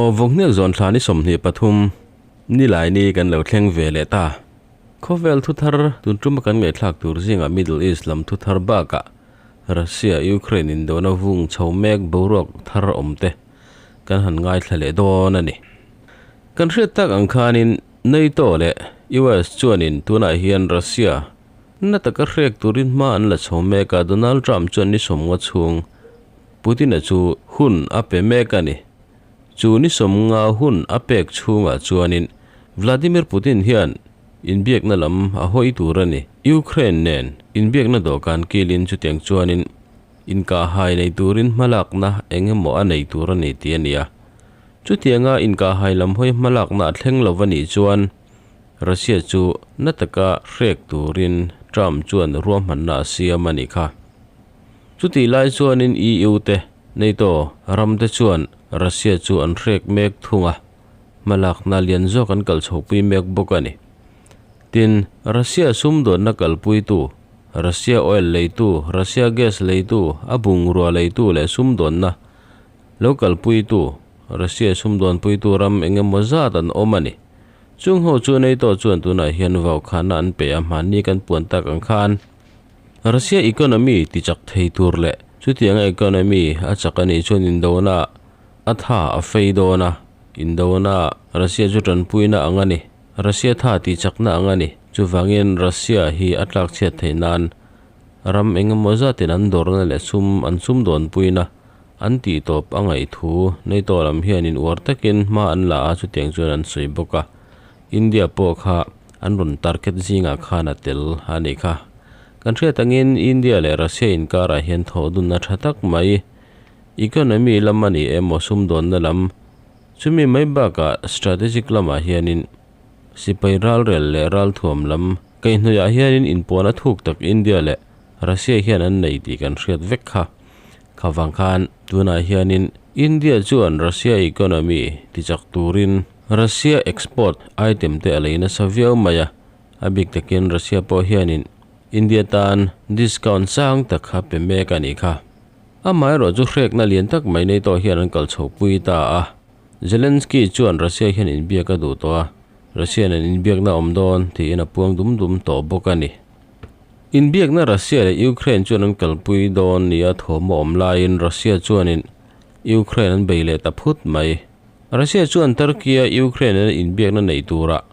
Aw Vawkhniak zawn thla ni 23 Nilaini kan lo thleng ve leh ta. Khawvel thuthar tun tuma kan ngaihthlak tur zingah Middle East lam thuthar bakah Russia Ukraine indona vung chho mek boruak thar awm te kan han ngaithla leh dawn a ni. Kan hriat tak ang khanin NATO leh US chuanin tunah hian Russia na taka hrek turin hma an la chho mek a, Donald Trump chuan ni 50 chhung Putin-a chu hun a pe mek a ni. Chu ni 50 hun a pek chhungah chuanin Vladimir Putin hian inbiakna lam a hawi tur a ni. Ukraine nen inbiakna dawhkan kilin chutiang chuanin inkahhai nei turin hmalakna eng emaw a nei tur a ni tih a ni a. Chutianga inkahhai lam hawi hmalakna a thleng lo a nih chuan Russia chu na taka hrek turin Trump chuan ruahmanna a siam a nih kha. Chutih lai chuanin EU te, NATO ram te chuan Russia chu an hrek mek thung a, hmalakna lian zawk an kal chhopui mek bawk a ni. Tin, Russia sumdawnna kalpuitu, Russia oil leitu, Russia gas leitu, a bungrua leitu leh sumdawnna lo kalpuitu, Russia sumdawnpuitu ram eng emaw zat an awm a ni. Chung ho chu NATO chuan tunah hian vaukhana an pe a, hmanni kan puan tak ang khan Russia economy ti chak thei tur leh chutianga economy a chak a nih chuan indona a tha a fei dawn a, indona Russia chu tanpuina ang a ni, Russia tha ti chakna ang a ni. Chuvangin Russia hi a tlak chhiat theih nan ram eng emaw zatin an dawrna leh sum an sumdawnpuina an tih tawp a ngaih thu NATO lam hianin uar takin hma an la a, chutiang chuan an sawi bawk a. India pawh kha an rawn target zingah khan a tel a nih kha. Kan hriat angin India leh Russia inkarah hian thawhdunna tha tak mai, economy lam a ni emaw sumdawnna lam, chumi mai bakah strategic lamah hianin sipai ralrel leh ralthuam lam kaihhnawihah hianin inpuan a thuk tak India leh Russia hian an nei tih kan hriat vek kha. Khavang khan tunah hianin India chuan Russia economy tichak turin Russia export item te a lei nasa viau mai a, a bik takin Russia pawh hianin India tan discount sang tak kha pe mek a nih kha. Amaherawh chu hrekna lian tak mai NATO hian an kal chhopui ta a, Zelensky chuan Russia hian inbiak a duh tawh a, Russia nen inbiakna awm dawn tiin a puang dum dum tawh bawk a ni. Inbiakna Russia leh Ukraine chuan an kalpui dawn nia thawm a awm laiin Russia chuanin Ukraine an bei leh ta phut mai. Russia chuan Turkey-a Ukraine nena inbiakna neih turah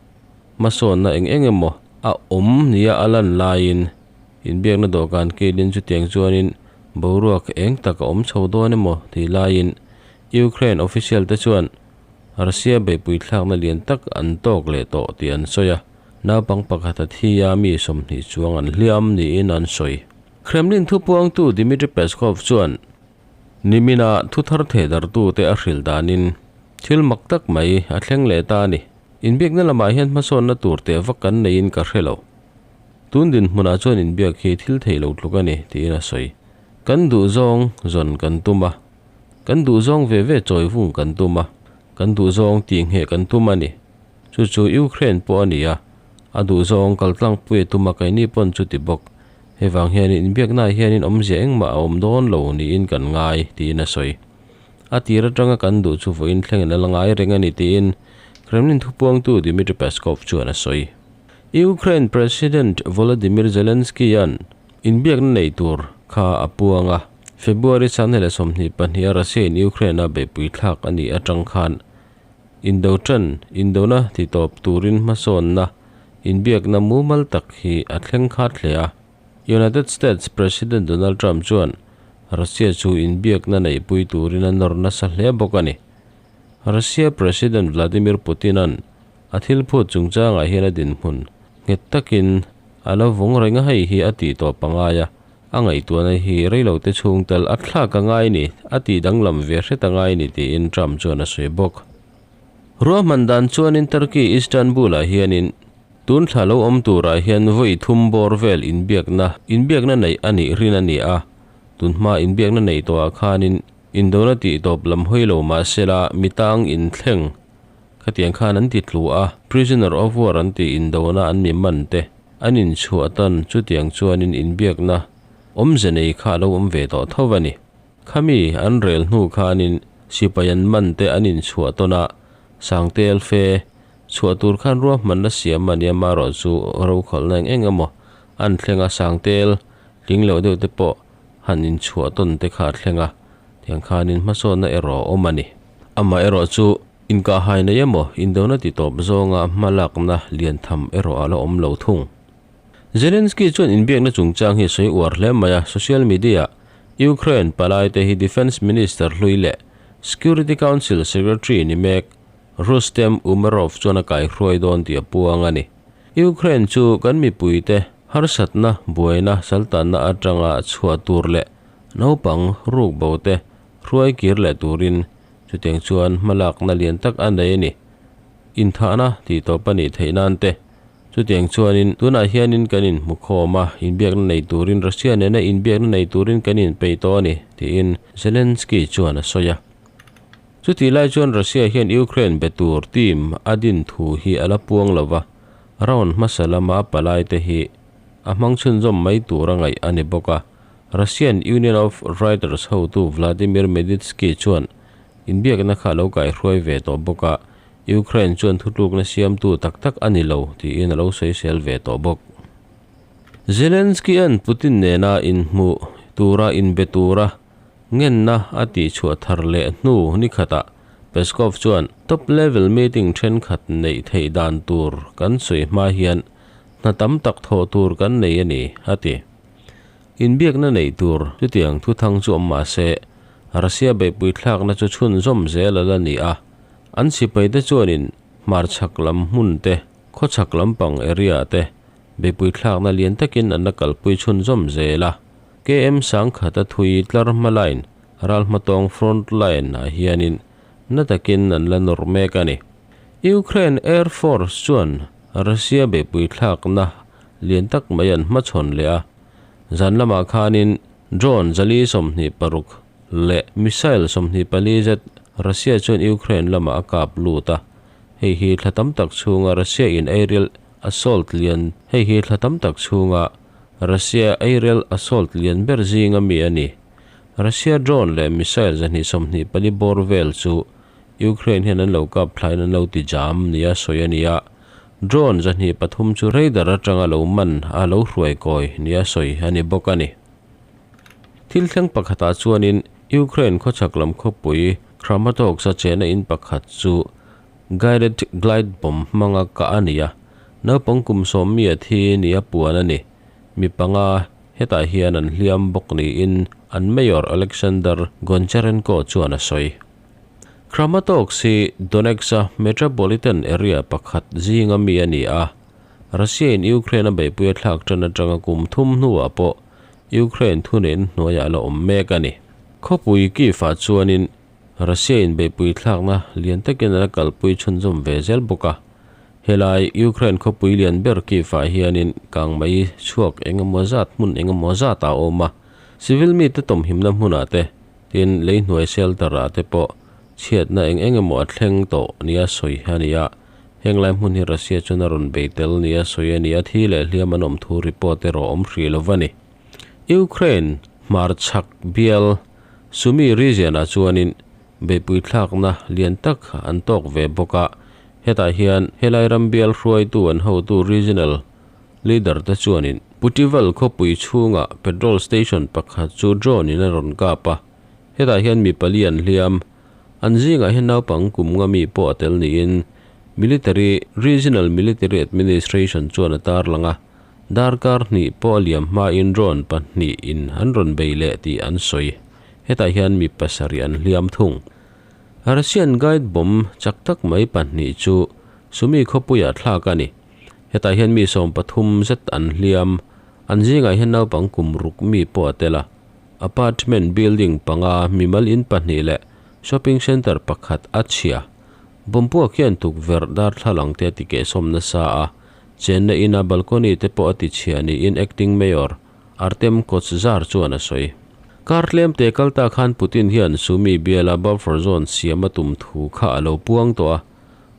hmasawnna eng eng emaw a awm nia a lan laiin inbiakna dawhkan kilin chutiang chuanin boruak eng tak a awm chho dawn emaw tih laiin Ukraine official te chuan Russia beihpui thlakna lian tak an tawk leh tawh tih an sawi a, naupang pakhat a thi a, mi 20 chuang an hliam niin an sawi. Kremlin thupuangtu Dmitry Peskov chuan Nimina thuthar thehdartute a hrilh danin thil mak tak mai a thleng leh ta a ni. Inbiakna lamah hian hmasawnna tur teh vak kan neiin ka hre lo. Tun dinhmunah chuan inbiak hi thil theih lo tluk a ni, tiin a sawi. Kan duhzawng zawn kan tum a, kan duhzawng ve ve chawi vung kan tum a, kan duhzawng tihngheh kan tum a ni. Chu chu Ukraine pawh a ni a, a duhzawng kaltlangpui a tum a, keini pawn chu ti bawk. Hei vang hianin inbiaknaah hianin awmzia engmah a awm dawn lo niin kan ngai, tiin a sawi. A tir atanga kan duh chu vawiin thlengin a la ngai reng a ni, tiin Kremlin thupuangtu Dmitry Peskov chuan a sawi. Ukraine President Volodymyr Zelensky-a'n inbiakna nei tur kha a puang a, February 2022 a Russia-in Ukraine-a beihpui thlak a nih atang khan indo tan indona titawp turin hmasawnna inbiakna mumal tak hi a thleng khat hle a. United States President Donald Trump chuan Russia chu inbiakna neihpui turin a nawr nasa hle bawk a ni. Russia President Vladimir Putin-a'n a thil phut chungchangah hian a dinhmun nghet takin a lo vawng reng a, hei hi a tih tawp a ngai a, a ngaihtuahna hi reilote chhung tel a thlak a ngai ni, a tih danglam ve hret a ngai ni tiin Trump chuan a sawi bawk. Ruahman dan chuanin Turkey Istanbul-ah hianin tun thla lo awm turah hian vawi thum bawr vel inbiakna inbiakna neih a nih rin a ni a, tun hma inbiakna neih tawhah khanin indona tih tawp lam hawi lo mah sela mi tang inthleng khatiang khan an ti tlu a, prisoner of war an tih indona an mi man te an inchhuah tan chutiang chuanin inbiakna awmze nei kha a lo awm ve tawh tho a ni. Khami an rel hnu khanin. Sipai an man te an inchhuah tawn a, Sangtel fe chhuah tur khan ruahmanna siam a nia marawh chu rokhawlhna eng eng emaw an thleng a, Sangtel tling loh deuh te pawh han inchhuah tawn te kha a thleng a, tiang khanin hmasawnna erawh a awm a ni. Amaherawh chu inkahhai nei emaw indona ti tawp zawnga hmalakna lian tham erawh a la awm lo thung. Zelensky chuan inbiakna chungchang hi sawi uar hle mai a, social media-ah Ukraine palaite hi Defence Minister hlui leh Security Council Secretary ni mek Rustem Umerov chuan a kaihruai dawn tih a puang a ni. Ukraine chu kan mipuite harsatna, buaina, saltanna atanga chhuah tur leh naupang rukbote hruai kir leh turin chutiang chuan hmalakna lian tak a nei a ni. Inthahna tih tawp a nih theih nan te Chutiang chuanin tunah hianin kan inhmukhawm a, inbiakna nei turin Russia nena inbiakna nei turin kan inpeih tawh a ni, tiin Zelensky chuan a sawi a. Chutih lai chuan Russia hian Ukraine be tur team a din thu hi a la puang lo va, round hmasa lama a palaite hi a hmang chhunzawm mai tur a ngaih a ni bawk a. Russian Union of Writers hotu Vladimir Medinsky chuan inbiakna kha a lo kaihruai ve tawh bawk a, Ukraine chuan thutlukna siamtu tak tak a ni lo tiin a lo sawisel ve tawh bawk. Zelensky-a'n Putin nena inhmu tura inbe tura ngenna a tihchhuah thar leh hnu ni khatah Peskov chuan top level meeting thenkhat neih theih dan tur kan sawi hma hian hna tam tak thawh tur kan nei a ni, a ti. Inbiakna neih tur chutiang thuthang chu awm mah se, Russia beihpui thlakna chu chhunzawm zel a la ni a. An sipaite chuanin hmarchhak lam hmun te, khawchhak lampang area te beipui thlakna lian takin an la kalpui chhunzawm zel a. KM Sangkhata thui tlar hma line, Ralhmatawng front line ah hianin na takin an la nawr mek a ni. Ukraine Air Force chuan Russia beipui thlakna lian tak mai an hmachhawn leh a, zan lamah khanin drone 426 leh missile 24 zet Russia chuan Ukraine lamah a kap lut a, hei hi thla tam tak chhunga Russia in aerial assault lian hei hi thla tam tak chhunga Russia aerial assault lian ber zinga mi a ni. Russia drone leh missile 224 bawr vel chu Ukraine hian an lo kap thlain an lo ti jam nia sawi a ni a, drone 103 chu radar atanga lo man a lo hruai kawi nia sawi a ni bawk a ni. Thil thleng pakhatah chuanin Ukraine khawchhak lam khawpui Kramatorsk-a chena in pakhat chu guided glide bomb hmanga kah a ni a, naupang kum sawm mi a thi nia puan a ni. Mi panga hetah hian an hliam bawk niin an Mayor Alexander Goncharenko chuan a sawi. Kramatorsk hi Donetsk-a metropolitan area pakhat zinga mi a ni a, Russia-in Ukraine a beihpui a thlak tan atanga kum thum hnuah pawh Ukraine thuneihna hnuaiah a la awm mek a ni. Khawpui Kyiv-ah chuanin Russia-in beihpui thlakna lian takin a la kalpui chhunzawm ve zel bawk a. Helai Ukraine khawpui lian ber Kyiv-ah hianin kangmei chhuak eng emaw zat hmun eng emaw zatah a awm a. Civil mite tawmhimna hmunah te, tin leihnuai shelter-ah te pawh chhiatna eng eng emaw a thleng tawh nia sawi a ni a. Heng lai hmun hi Russia chuan a rawn bei tel nia sawi a ni a, thi leh hliam an awm thu report erawh awm hrih lo va ni. Ukraine hmarchhak bial Sumy region-ah chuanin beihpui thlakna lian tak an tawk ve bawk a, hetah hian helai ram bial hruaitu an hotu regional leader te chuanin Putivl khawpui chhunga petrol station pakhat chu drone-in a rawn kap a, hetah hian mi pali an hliam. An zingah hian naupang kum nga mi pawh a tel niin Military Regional Military Administration chuan a tarlang a, darkar hnih pawh a liam hmain drone pahnihin an rawn bei leh tih an sawi. Hetah hian mi pasarih an hliam thung. Russian guide bomb chak tak mai pahnih chu Sumy khawpuiah thlak a ni. Hetah hian mi 13 zet an hliam. An zingah hian naupang kum ruk mi pawh a tel a. Apartment building panga mimal in pahnih leh shopping centre pakhat a chhia. Bawmpuak hian tukverh darthlalang te a ti kehsawm nasa a, chenna ina balcony te pawh a ti chhia niin acting mayor Artem Kotzar chuan a sawi. Kar tlem te kal ta khan Putin hian Sumy biala buffer zone siam a tum thu kha a lo puang tawh a,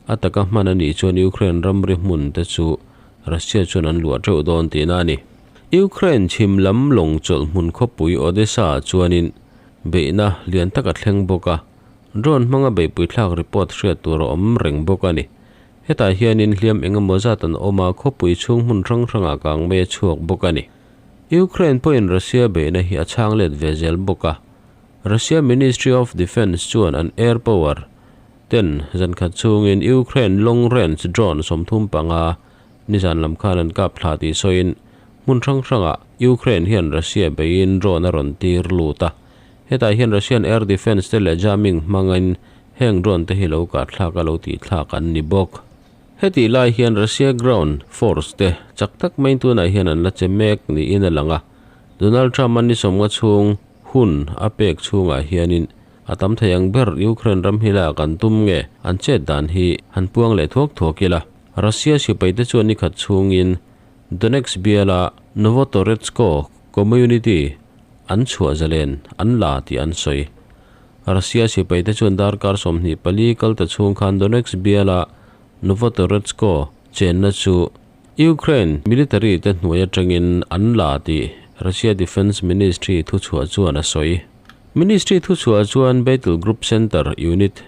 a taka hman a nih chuan Ukraine ramri hmun te chu Russia chuan an luah teuh dawn tihna a ni. Ukraine chhim lam lawng chawlh hmun khawpui Odessa-ah chuanin beihna lian tak a thleng bawk a. Drone hmanga beihpui thlak report hriat tur a awm reng bawk a ni. Hetah hianin hliam eng emaw zat an awm a, khawpui chhung hmun hrang hrangah kang mai a chhuak bawk a ni. Ukraine pawhin Russia beihna hi a chhang let ve zel bawk a. Russia Ministry of Defence chuan an air power ten zan khat chhungin Ukraine long range drone 35 nizan lam khan an kap thla tih sawiin hmun hrang hrangah Ukraine hian Russia beiin drone a rawn tir lut a. Hetah hian Russian air defence te leh jamming hmangin heng drone te hi lo kah thlak a lo tih thlak an ni bawk. Hetih lai hian Russia ground force te chak tak maiin tunah hian an la che mek niin a lang a. Donald Trump-a ni sawmnga chhung hun a pek chhungah hianin a tam thei ang ber Ukraine ram hi lak an tum nge an chet dan hi han puang leh thuak thuak ila. Russia sipaite chuan ni khat chhungin Donetsk biala Novotoretsko community an chhuah zalen an la tih an sawi. Russia sipaite chuan darkar 24 kal ta chhung khan Donetsk biala Novotoretsko chenna chu Ukraine military te hnuai atangin an la tih Russia Defence Ministry thuchhuah chuan a sawi. Ministry thuchhuah chuan Battle Group Center unit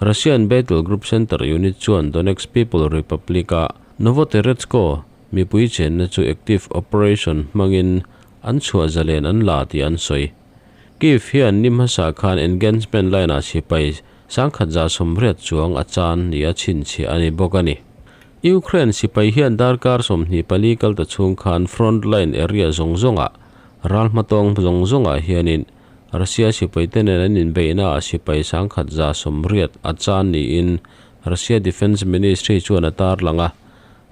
Russian Battle Group Center unit chuan Donetsk People Republic-a Novotoretsko mipui chenna chu active operation hmangin an chhuah zalen an la tih an sawi. Kyiv hian ni hmasa khan engagement line-ah sipai 1180 chuang a chan nia chhinchhiah a ni bawk a ni. Ukraine sipai hian darkar 24 kal ta chhung khan front line area zawng zawngah ral hmatawng zawng zawngah hianin Russia sipai te nen an inbeihna ah sipai 1180 a chan niin Russia Defence Ministry chuan a tarlang a.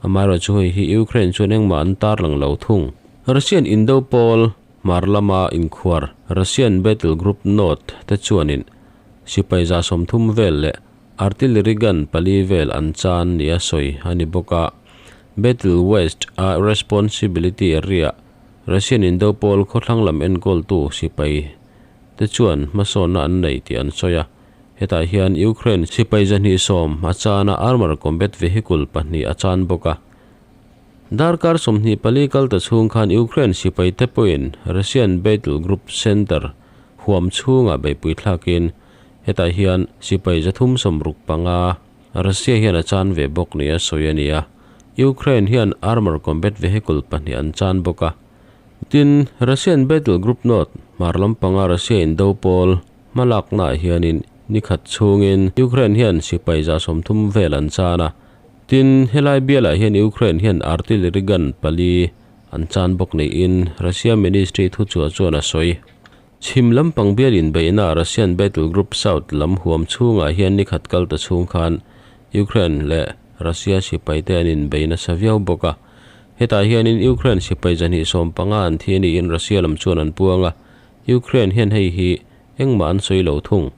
Amaherawhchu hei hi Ukraine chuan engmah an tarlang lo thung. Russian indo pawl hmar lama inkhuar Russian Battle Group North te chuanin sipai 30 vel leh artillery gun pali vel an chan nia sawi a ni bawk a. Battle West a responsibility area Russian indo pawl khawthlang lam enkawltu sipai te chuan hmasawnna an nei tih an sawi a. Hetah hian Ukraine sipai 210 a chan a, armour combat vehicle pahnih a chan bawk a. Darkar 24 kal ta chhung khan Ukraine sipai te pawhin Russian Battle Group Center huam chhungah beihpui thlakin hetah hian sipai 365 Russia hian a chan ve bawk nia sawi a ni a. Ukraine hian armour combat vehicle pahnih an chan bawk a. Tin, Russian Battle Group North hmar lampanga Russia indo pawl hmalaknaah hianin ni khat chhungin Ukraine hian sipai 30 vel an chan a. Tin, helai bialah hian Ukraine hian artillery gun pali an chan bawk niin Russia Ministry thuchhuah chuan a sawi. Chhim lampang bial inbeihna Russian Battle Group South lam huam chhungah hian ni khat kal ta chhung khan Ukraine leh Russia sipaite an inbei nasa viau bawk a. Hetah hianin Ukraine sipai 215 an thi niin Russia lam chuan an puang a, Ukraine hian hei hi engmah an sawi lo thung.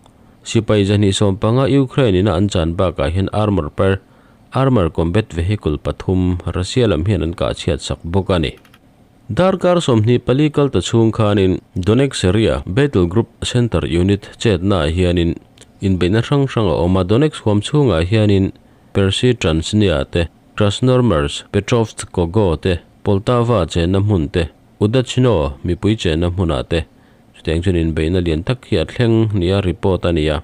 Sipai 215 Ukraine ina an chan bakah hian armour per armour combat vehicle pathum Russia lam hian an kah chhiat sak bawk a ni. Darkar 24 kal ta chhung khanin Donetsk area Battle Group Center unit chetnaah hianin inbeihna hrang hrang a awm a. Donetsk huam chhungah hianin Persi Transnia te, Krasnormers, Petrovskogo te, Poltava chenna hmun te, Udachno mipui chenna hmunah te chutiang chuan inbeihna lian tak hi a thleng nia report a ni a.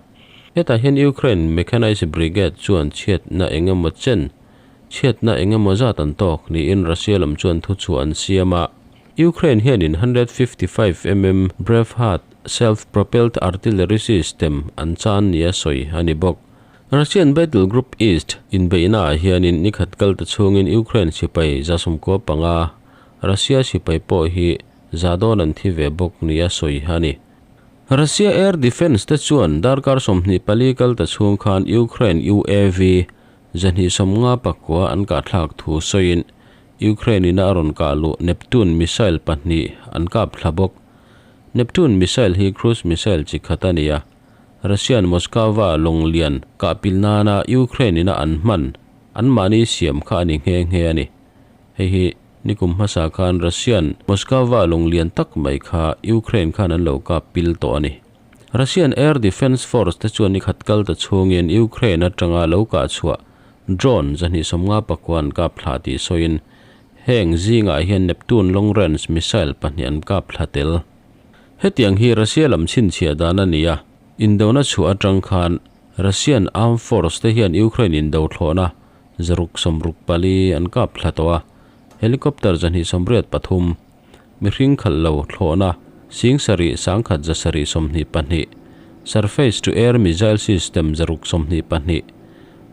Hetah hian Ukraine Mechanized Brigade chuan chhiatna eng emaw chen chhiatna eng emaw zat an tawk niin Russia lam chuan thuchhuah an siam a. Ukraine hianin 155 mm Braveheart self-propelled artillery system an chan nia sawi a ni bawk. Russian Battle Group East inbeihnaah hianin ni khat kal ta chhungin Ukraine sipai 95 Russia sipai pawh hi za dawn an thi ve bawk nia sawi a ni. Russia Air Defence te chuan darkar 24 kal ta chhung khan Ukraine UAV 259 an kah thlak thu sawiin Ukraine ina a rawn kah luh Neptune missile pahnih an kap thla bawk. Neptune missile hi cruise missile chi khat a ni a. Russian Moskva lawng lian kah pil nana Ukraine ina an hman an mahni siam kha a ni nghe nghe a ni. Hei hi nikum hmasa khan Russian Moskva lawng lian tak mai kha Ukraine khan an lo kap pil tawh a ni. Russian Air Defence Force te chuan ni khat kal ta chhungin Ukraine atanga lo kah chhuah drone 259 an kap thla tih sawiin heng zingah hian Neptune long range missile pahnih an kap thla tel. Hetiang hi Russia lam chhinchhiah dan a ni a. Indona chhuah atang khan Russian Armed Force te hian Ukraine indo thlawhna 164 an kap thla tawh a, helicopter 283, mihring khalh lo thlawhna 7 1,722, surface to air missile system 622,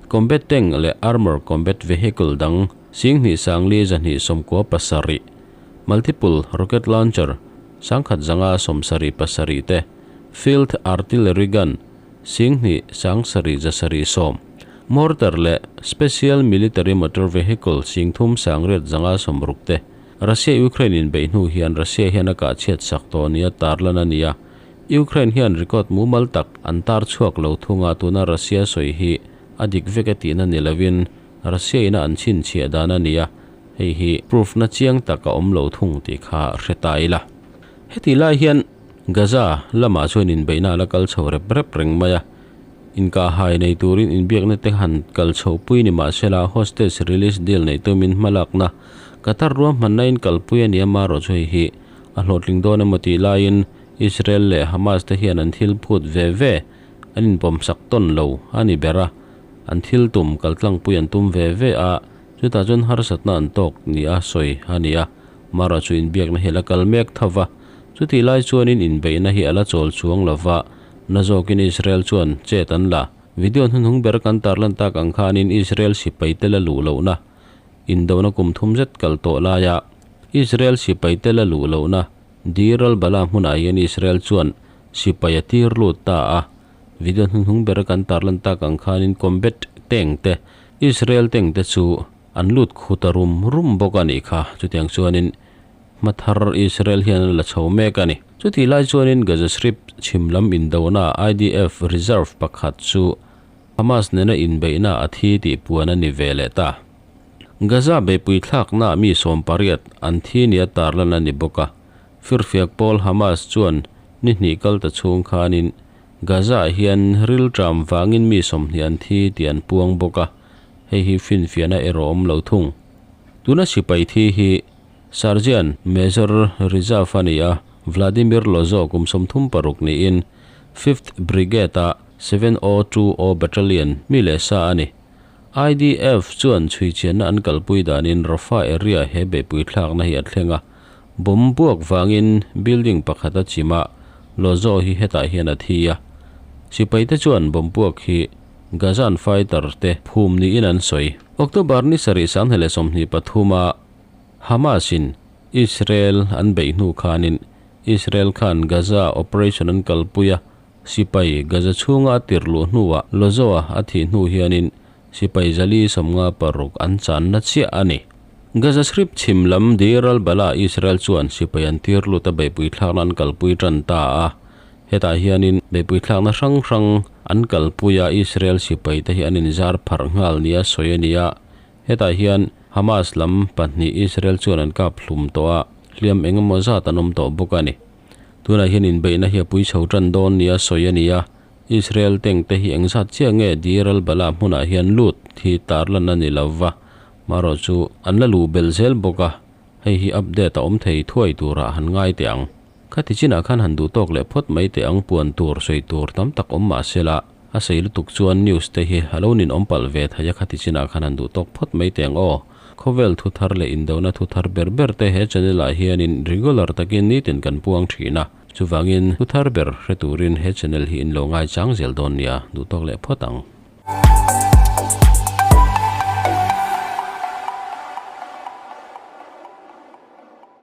combat tank leh armour combat vehicle dang 2,597, multiple rocket launcher 1,577 te, field artillery gun 2,710, mortar leh special military motor vehicle 3,660 te. Russia-Ukraine inbeih hnu hian Russia hian a kah chhiat sak tawh nia tarlan a ni a, Ukraine hian record mumal tak an tar chhuak lo thung a, tuna Russia sawi hi a dik vek e tihna ni lovin Russia ina an chhinchhiah dan a ni a, hei hi proof na chiang tak a awm lo thung tih kha hre ta ila. Hetih lai hian Gaza lamah chuan inbeihna a la kal chho rep rep reng mai a, inkahhai nei turin inbiakna te han kal chho pui ni mahsela hostage release deal neih tumin hmalakna Qatar ruahmanna in kalpui a ni a, marawh chu hei hi a hlawhtling dawn emaw tih laiin Israel leh Hamas te hian an thil phut ve ve an inpawmsak tawn lo a ni ber a, an thil tum kaltlangpui an tum ve ve a, chutah chuan harsatna an tawk ni a sawi a ni a, marawh chu inbiakna hi a la kal mek tho va, chutih lai chuanin inbeihna hi a la chawl chuang lo va, na zawkin Israel chuan chet an la. Video hnuhnung ber kan tarlan tak ang khanin Israel sipai te la luh lohna indona kum thum zet kal tawh laia Israel sipai te la luh lohna Deir al-Balah hmunah hian Israel chuan sipai a tir lut ta a. Video hnuhnung bera kan tarlan tak ang khanin combat tank te, Israel tank te chu an lut khu ta rum rum bawk a nih kha. Chutiang chuanin hma thar Israel hian an la chho mek a ni. Chutih lai chuanin Gaza Strip chhim lam indona IDF reserve pakhat chu Hamas nena inbeihna a thi tih puan a ni ve leh ta. Gaza beihpui thlaknaah mi 18 an thi nia tarlan a ni bawk a. Firfiak pawl Hamas chuan ni hnih kal ta chhung khanin Gaza-ah hian rilṭam vangin mi 20 an thi tih an puang bawk a, hei hi finfiahna erawh awm lo thung. Tuna sipai thi hi Sergeant Major Reserve a ni a, Vladimir Lozo kum 36 niin Fifth Brigade-a 7020 Battalion mi leh sa a ni. IDF chuan chhuichianna an kalpui danin Rafah area he beihpui thlakna hi a thleng a, bomb buak vangin building pakhat a chim a, Lozo hi hetah hian a thi a. Sipaite chuan bomb buak hi Gazan fighter te phum niin an sawi. October ni sarih 2023 a Hamas in Israel an beih hnu khanin Israel khan Gaza operation an kalpui a, Sipai Gaza chhunga a tirh luh hnuah Lozoa a thih hnu hianin sipai 456 an channa chiah a ni. Gaza Strip chhim lam Deir al-Balah Israel chuan sipai an tir lut a beihpui thlakna an kalpui tan ta a. Hetah hianin beihpui thlakna hrang hrang an kalpui a, Israel sipai te hi an inzar pharh nghal nia sawi a ni a. Hetah hian Hamas lam pahnih Israel chuan an kap hlum tawh a, hliam eng emaw zat an awm tawh bawk a ni. Tunah hian inbeihna hi a pui chho tan dawn nia sawi a ni a, Israel tank te hi engzat chiah nge Deir al-Balah hmunah hian lut hi tarlan a ni lo va, marawh chu an la luh belh zel bawk a, hei hi update a awm thei thuai turah han ngai teh ang. Khati chinah khan han duh tawk leh phawt mai teh ang puan tur sawi tur tam tak awm mah sela, a sei lutuk chuan news te hi a lo ninawm palh ve thei a khati chinah khan han duh tawk phawt mai teh ang aw. Khawvel thu thar leh indona thu thar ber ber te he channel ah hianin regular takin nitin kan puang thin a, chuvangin thu thar ber hre turin he channel hi in lo ngaichang zel dawn nia, duh tawk leh phawt ang.